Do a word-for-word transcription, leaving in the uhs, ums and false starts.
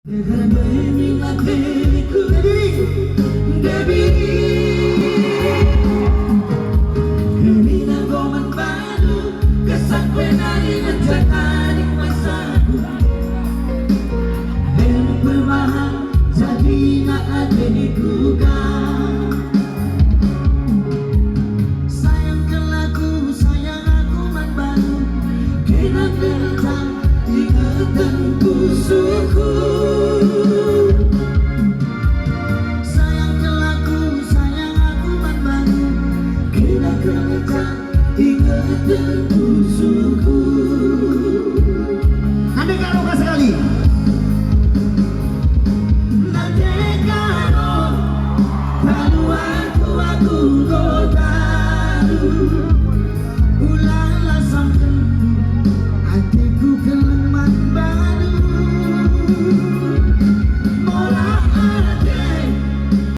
Derbemi ateku diri, diri. Kerina enggo man bandu, kesak penari ngejak taring masaku. Em permahan, jadina ateku ka.